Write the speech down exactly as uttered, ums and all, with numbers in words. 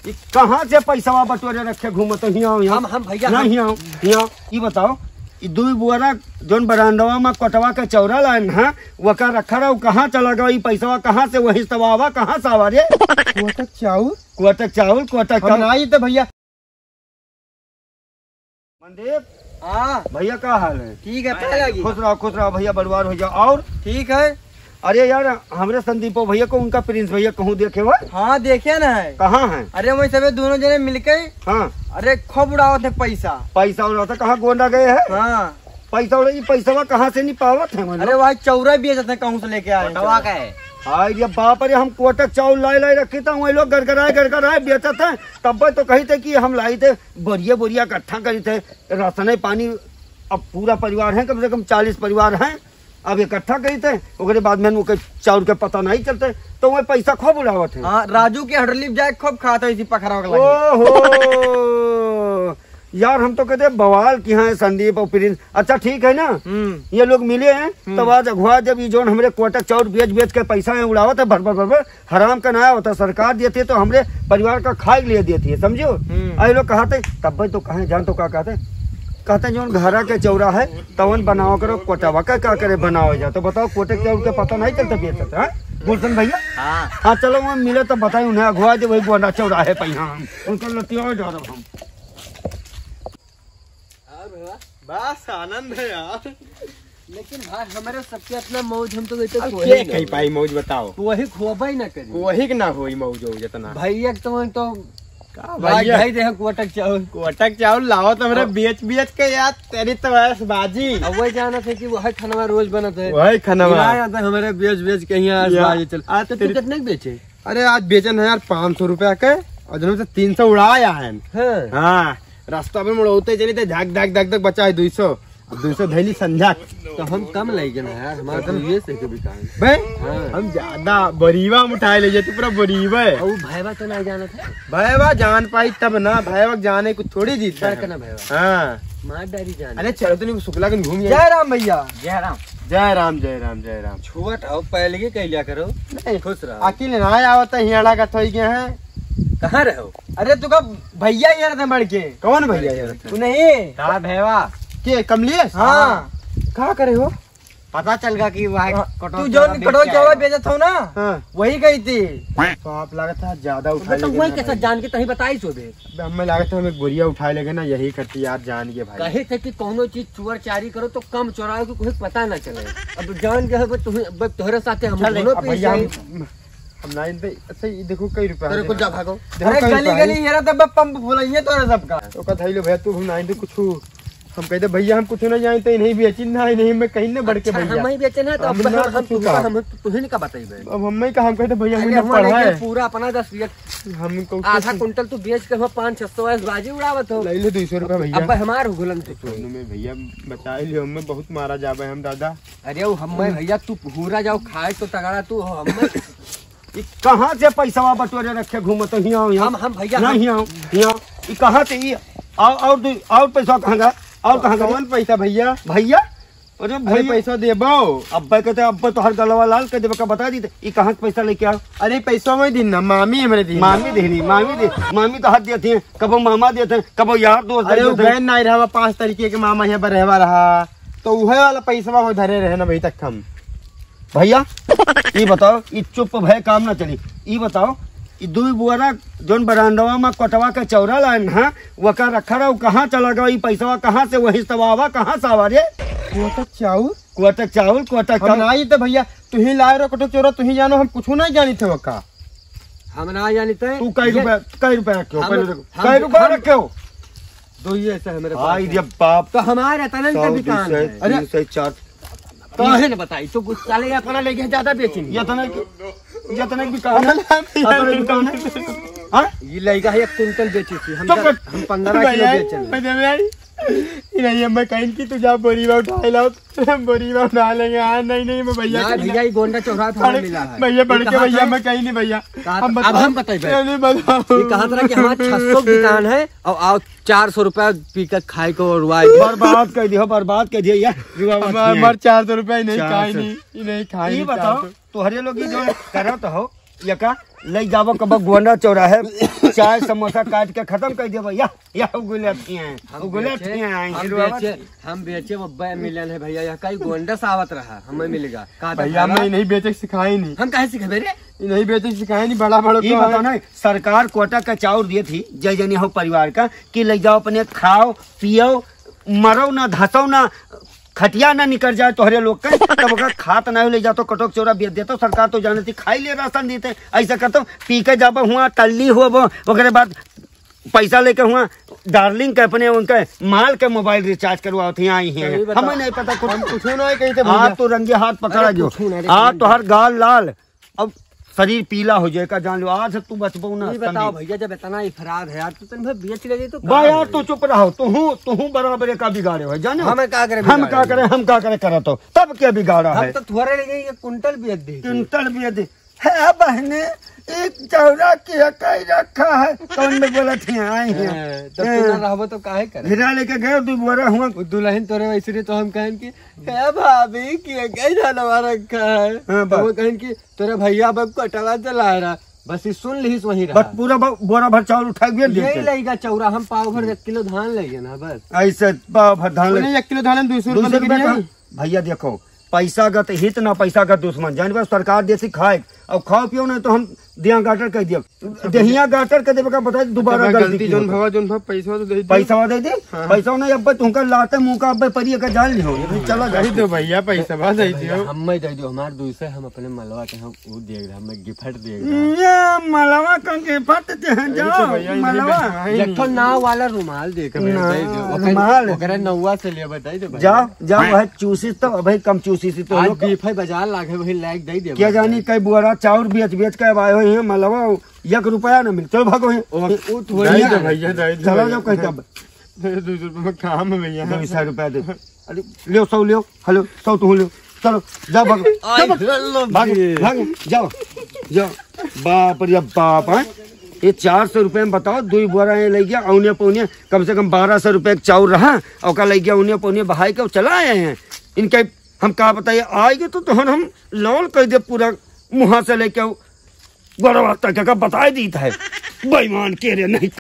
ई कहाँ से पैसवा बटोरे रखे घूमत हो? हियाँ, हियाँ। हम, हम भैया, नहीं, हम हियाँ, हियाँ। ई बताओ, ई दुई बोरा जौन बरांडवा में कोटवा के चौरा लाइन है, वका रखा रहो, कहाँ चला गवा? ई पैसवा कहाँ से, वही से तो आवा, कहाँ से आवा रे? कोटक चाउर? कोटक चाउर, कोटक हम चाउर। आई तो भैया। मनदीप। हाँ। भैया, का हाल है? ठीक है, पाए लगी। खुश रहो, खुश रहो भैया, बड़वार हो जाओ। और? ठीक है। अरे यार, हमरे संदीपो भैया को उनका प्रिंस भैया कहूँ देखे हो? हाँ, देखे ना है। कहाँ है? अरे, वही सबे दोनों जने मिलके। हाँ। अरे, खूब उड़ावत है पैसा। पैसा उड़ावत है, कहाँ गोंडा गए हैं? हाँ। पैसा उड़ा, ये पैसवा कहाँ से नहीं पावत है, मतलब? अरे, वही चौरा बेचत है, कहूँ से लेके आए हैं कोटवा चौरा। का है। हाय रे बाप रे, हम कोटक चाउर लाए लाए रखे थे, वही लोग गड़गड़ाए गड़गड़ाए बेचत हैं। तब तो कही थे कि हम लाई थे, बोरिया बोरिया इकट्ठा करी थे, राशने पानी। अब पूरा परिवार है, कम से कम चालीस परिवार हैं, अब इकट्ठा करी थे, ओकरे बाद में उनके चाउर के पता नहीं चलते, तो वह पैसा खूब उड़ावत है। हाँ, राजू के हडली जाए खूब खात है इसी पखरा के लगे। ओहो यार, हम तो कहते बवाल की हाँ संदीप और प्रिंस। अच्छा, ठीक है ना, हम्म। ये लोग मिले हैं, हम्म। तब आज अगुआ जब ये जौन हमरे कोटक चाउर बेच बेच के पैसा है उड़ावत है भर भर भर भर, हराम का नाया होता, सरकार देती है तो हमरे परिवार का खाए के लिए देती है, समझो? हम्म। अरे लोग कहते, तब भाई तो कहे, जान तो का कहते? कहते, "जौन घरा के चौरा है, तवन बनावा करो कोटवा का, का करे बनावा जा।" तो बताओ, कोटे के चौर के पता नहीं चलता बेचत, हाँ? गुलशन भैया? हाँ। हाँ, चलो वहाँ मिले तो बताए उन्हें, अगुआ दे वही गोंडा चौराहे पे यहाँ हम उनको लतिया जा रहे हम। और भैया? बस आनंद है यार। लेकिन भाई, हमारे सबके अपना मौज, हम तो कहते अब कोई के ना कही हो। पाई मौज बताओ? वही खोबा ही ना करी। वही के ना होई मौज हो जितना। भैया के तो, तो का लाग भैया? भाई दे कोटक चाउर। कोटक चाउर लाओ तो हमरे अब बेच बेच के यार, तेरी तो ऐश बाजी। अब वही जाना था कि वही खानवा रोज बनत है। वही खानवा। मिलाया था हमारे बेच बेच के यहाँ ऐश या, बाजी चल। आज तो तू तेरी कितने के बेचे? अरे आज बेचन है यार पाँच सौ रुपया के, और जन्म से तीन सौ उड़ाया है। हाँ। हाँ, रास्ता में मुड़ौते चली तो धक धक धक धक बचा है दुई सौ, अब दुई सौ धैली संझा। तो हम कम लइके ना यार, हमारा तो ये से के बिकान। बे, हाँ। हम ज्यादा बरीवा में उठाए ले जाते, पूरा बरीवा है। और भैया तो नहीं जाना था। भैया जान पाई तब ना, भैया जाने कुछ थोड़ी जीत डर है। के ना भैया। हाँ। मार डारी जान। अरे चलो तो नहीं, शुक्ला कन घूम जाए। जय राम भैया। जय राम। जय राम, जय राम, जय राम। छुअट आओ, पहले ही कह लिया करो। नहीं। खुश रहो। अकेले ना आवत है, हियाड़ा का थोई गया है। कहाँ रहो? अरे तू का भैया यार थे मर के। कौन भैया यार थे? तू नहीं। का भैया? के कमलेश? हाँ। का करे हो? पता चल गया कि वह हाँ, कटो तू चौरा जौन बेच कटो के चौरा आया। बेचत हो ना, हाँ। वही गई थी। तो आप लागत है ज्यादा उठा तो लेके वही ना कैसा भाई। जान के तही बताई सो दे। अबे हमें लागत है हम एक बोरिया उठा लेके ना यही करती यार जान के भाई। कहे थे कि कौनो चीज चुअर चारी करो तो कम चोराओ कि कोई पता ना चले। अब जान के अब तुम्हें, अब तोहरे साथे हम चल, दोनों अब पे भैया हम, जाए। हम ना इनते, अच्छा ये देखो कई रुपया तेरे है। को जा भागो। देखो अरे कई गली रुपया गली है। ये रहा तब पंप फुलाइए तोरे सबका। तो का धैलो भैया तू हम ना इनते कुछ हम कहते भैया हम कुछ ना जाने तो इन्हें बेची ना, इन्हें मैं कहीं ना बढ़ के अच्छा, भैया। हम ही बेचे ना तो हम अब ना हम, कुछ हम, का। हम तुहिन का बताइबे। अब हम ही का हम कहते भैया अरे हमने हम पढ़ा लेकिन है। पूरा अपना दस बीघा हम को आधा कुछ कुंटल तू बेच के हम पाँच छह सौ ऐस बाजी उड़ावत हो। ले ले दो सौ रुपया भैया। अब हमार हो गुलन तू। दोनों में भैया बचा लियो, हमें बहुत मारा जाबे हम दादा। अरे वो हम भैया तू पूरा जाओ खाए तो तगड़ा तू हो हम ई कहाँ से पैसवा बटोरे रखे घूमत हो हियाँ, हियाँ? हम, हम भैया, नहीं, हम हियाँ, हियाँ। ई कहाँ से ई? और, और दू, और पैसा कहाँ गया? और कहाँ गया? कौन पैसा भैया? भैया? अरे अरे भैया। पैसा देबो। अब्बे कहते, अब्बे तो हर गलवा लाल कर देबे का बता दी। ई कहाँ से पैसा लेके आओ? अरे पैसा मैं दिन ना, मामी हमरे दिन। मामी देनी, मामी दे, मामी तो हाथ देती है, कबो मामा देते हैं, कबो यार दोस्त अरे वो देते हैं। बहन नहीं रहा, पाँच तारीख के मामा यहाँ पर रहवा रहा, तो वह वाला पैसा वो धरे रहे ना भाई तक हम। भैया, ई बताओ, ई चुप भय काम ना चली। ई बताओ, ई दुई बोरा जौन बरांडवा में कोटवा के चौरा लाइन है, वका रखा रहो, कहाँ चला गवा? ई पैसवा कहाँ से, वही से आवा, कहाँ से आवा रे? कोटक चाउर? कोटक चाउर, कोटक हम चाउर। ना आई तो भैया, तू ही लाए रहो कोटक चौरा, तू ही जानो, हम कुछ नहीं जानी थे वका। हम ना जानी थे। तू कई ये रुपया, कई रुपया रखे हो? हम, पहले देखो, हम, कई रुपया हम रखे हो? दो ही ऐसा है मेरे पास आई है। रे बाप। तो हमारे इतना ही सौ, दुकान दो सौ, है। अरे, तीन सौ, चार। काहे न बताई? तो गुस्सा ले अपना लेके ज्यादा बेचेंगे। इतने की, इतने की कहानी, इतने की कहानी। हाँ? ये लइका है एक कुंटल बेची थी। हम चुप कर। हम पन्द्रह किलो भैया, बेचे हैं। भैया, भैया, ये नहीं, मैं कहीं की तू जा बोरी में उठा लाओ, बोरी में उठा लेंगे। हाँ, नहीं, नहीं, मैं भैया ना, को भैया, ये गोंडा चौराहा पे हमें अरे, मिला है। भैया, बढ़ ये के कहाँ भैया, से? मैं कहीं नहीं भैया। कहाँ हम पे? अब बताओ। हम बताइबे। नहीं, नहीं, बताओ। ये कहा था कि हमारा छह सौ की दुकान है और आओ चार सौ रुपया पी के खाए को और वाई। बर्बाद कर दियो, बर्बाद कर दियो यार। हमार, हमार चार सौ रुपया ही नहीं, चार सौ। खाए नहीं, ये नहीं खाए ये नहीं, बताओ, चार सौ। तोहरे लोग ये जो करत हो, ये का, ले जाबो कबो गोंडा चौराहे, चाय समोसा काट के खतम कर देबो। या, या उगुलत ही हैं, हम उगुलत बेचे, ही हैं, हम हिरवा बेचे, हम बेचे, वो बे मिलन है भैया, यह कई गोंडा से आवत रहा, हमें मिलेगा। का भैया, बतावा? मैं नहीं बेचे सिखाए नहीं। हम काहे सिखाबे रे? नहीं बेचे सिखाए नहीं, बड़ा बड़ा ये तो बताओ है। ना, सरकार कोटा का चाउर दिए थी, जय जनी हो परिवार का, कि ले जाओ अपने खाओ, पियो, मरो ना, धसो ना, खटिया ना निकल जाए तोहरे लोग के, तब ओकरा खात ना हो, ले जातो कटोक चौरा बेच देतो, सरकार तो जाने थी, खाई ले राशन देते, ऐसा करतो, पी के जाबो हुआ, टल्ली होबो, ओकरे बाद पैसा लेके हुआ, डार्लिंग के अपने उनके माल के मोबाइल रिचार्ज करवाओ थी, आई हैं। सही बता। हमें नहीं पता कुछ। हम कुछ ना कहीं थे भैया। आप तो रंगे हाथ पकड़ा अरे जो। कुछ ना रे, आप तो हर गाल लाल, अब शरीर पीला हो जाए का, जान लो, आज से तू बचबो ना, ये बताओ संदीप। भैया, जब इतना अफराद है यार, तो तन भर बेच ले तो बा का यार, हो तू जाए? चुप रहो, तू हूँ, तू हूँ बराबर का बिगाड़े हो, जाने? हमें का करे हम बिगाड़े? का करे, हम का करे करत हो, तब क्या बिगाड़ा हम है? तो थोड़े ले जाइए, कुंटल बेच दे। कुंटल बेच दे। है बहने, एक चौरा के कई रखा है, कौन में बोला थी आई है? हाँ, तब तू ना रहबो तो काहे करे? हीरा लेके गए, दू बोरा हुआ। वो दुल्हन तोरे वैसे रे तो हम कहन कि, "हे भाभी, के कई धनवा रखा है?" हाँ, तो बस। वो कहन कि, "तोरे भैया बब कटवा चला रहा।" बस ये सुन लिहिस वहीं रहा। बस पूरा ब-, बोरा भर चाउर उठा के बेच यही देते। लइगा चौरा, हम पाव भर एक किलो धान ले गए ना बस। ऐसे पाव भर धान ले बोले, "एक किलो धान में दो सौ रुपया दो सौ लेके रुपया दिया।" का? भैया देखो, पैसा का तो हित ना पैसा का दुश्मन, जान बस सरकार देसी खाए, अब खाओ पियो नहीं तो हम दिया गाटर कह दिया, दहिया गाटर कह देवे का बता, दोबारा अच्छा, गलती गलती की जोन होता। भवा, जोन भवा, पैसा तो दे दे। पैसा दे दे, हाँ। पैसा नहीं, अब तुमका लाते मुंह का, अब परी का जान लिहो, ये चला जा। दे दो भैया, पैसा बा दे भैया, दियो। हम मैं दे दो, हमार दूसरे हम अपने मलवा के हम वो दे दे, हमें गिफ्ट दे दे। ये मलवा का गिफ्ट दे, यही तो जाओ, भैया, यही मलवा। तो है ही एक ठो नहीं। नाव वाला रुमाल दे के ना, दे दो। ओकरे, रुमाल। ओकरे नौवा से ले बताई दे भैया। जाओ, जाओ, वह चूसी तो, अबे कम चूसी सी तो आज लोग। बीफे बाजार लागे, वही लायक दे दे क्या भैया। जानी कई बोरा चाउर बेच, बेच के अब आए हुए हैं, मलवा, एक रुपया ना मिल। चलो भागो, हैं। ओ, ओ, तो दे दे भैया। भैया, दे दे चला भैया। जाओ कहीं तब। दे दो सौ रुपये में काम है भैया। दो सौ रुपया दे। अरे, लियो, सौ लियो। हेलो, सौ तू लियो। चलो, जाओ, भागो। आई जाओ, भागो। हेलो भागो, जी। भागो, जाओ, जाओ। बाप रे बाप, हैं? ये चार सौ रुपये में बताओ, दो ही बोरा ये ले गया, औने पौने, कम से कम बारह सौ रुपये का चाउर रहा, और का ले गया, औने पौने बहाई के चला आए हैं। इनके हम का बताइए, आएंगे तो तोहन हम लाल कर दे पूरा मुहा से लेके गोड़वा तक का बताए दीत है। बेईमान के रे, नहीं